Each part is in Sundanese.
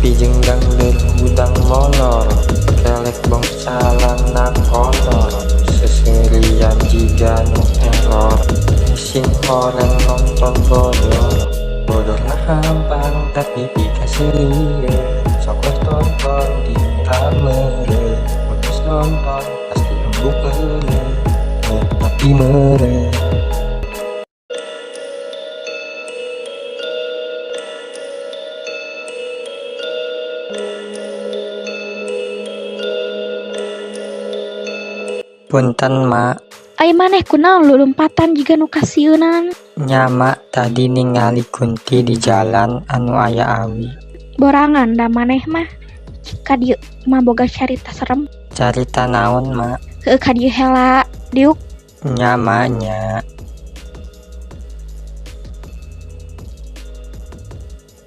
Ngopi jeung dangder hudang molor. Kelek bong calana kolor. Seuseurian jiga nu error. Sing horeng nonton bodor. Bodorna hampang tapi pikaseurieun. Sok weh tonton dina meureuh. Mun geus nonton pasti embung euleuh. Eh, tapi meureuh. Punten, Mak. Ai maneh kunaon lulumpatan jiga nu kasieunan? Nya, Mak, tadi ningali kunti di jalan anu aya awi. Borangan da maneh mah. Cik ka dieu, mah boga carita serem. Carita naon, Mak? Heueuh, ka dieu heula, diuk. Nya, Mak, nya.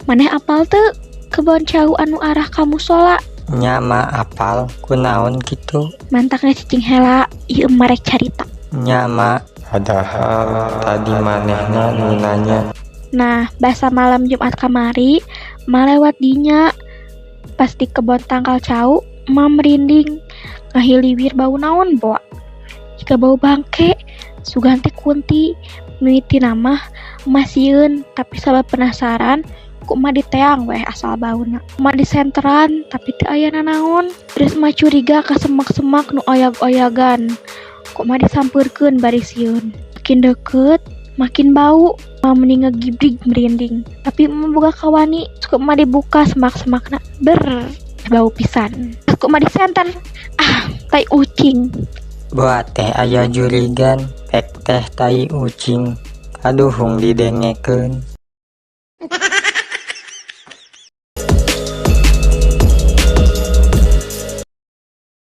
Maneh apal teu kebon cau anu arah ka musola? Nya, Mak, apal. Kunaon kitu? Mantakna cicing heula, ieu mah rek carita. Nya, Mak. Padahal tadi manehna nu nanya. Nah, basa malam Jumat kamari, ma lewat dinya. Pas di kebon tangkal cau, ma merinding. Ngahiliwir bau naon boa. Jiga bau bangke, sugan teh kunti. Mimitina mah ma sieun, tapi sabab penasaran, ku ma diteang weh asal bauna. Ma disenteran, tapi teu aya nanaon. Terus ma curiga ka semak-semak nu oyag-oyagan. Ku ma disampeurkeun bari sieun. Makin deket, makin bau. Ma meni ngegibrig merinding. Tapi ma boga kawani, ku ma dibuka semak-semakna. Ber, bau pisan. Ku ma disenter, ah, tai ucing. Boa teh aya jurigan, pek teh tai ucing. Kaduhung didengekeun.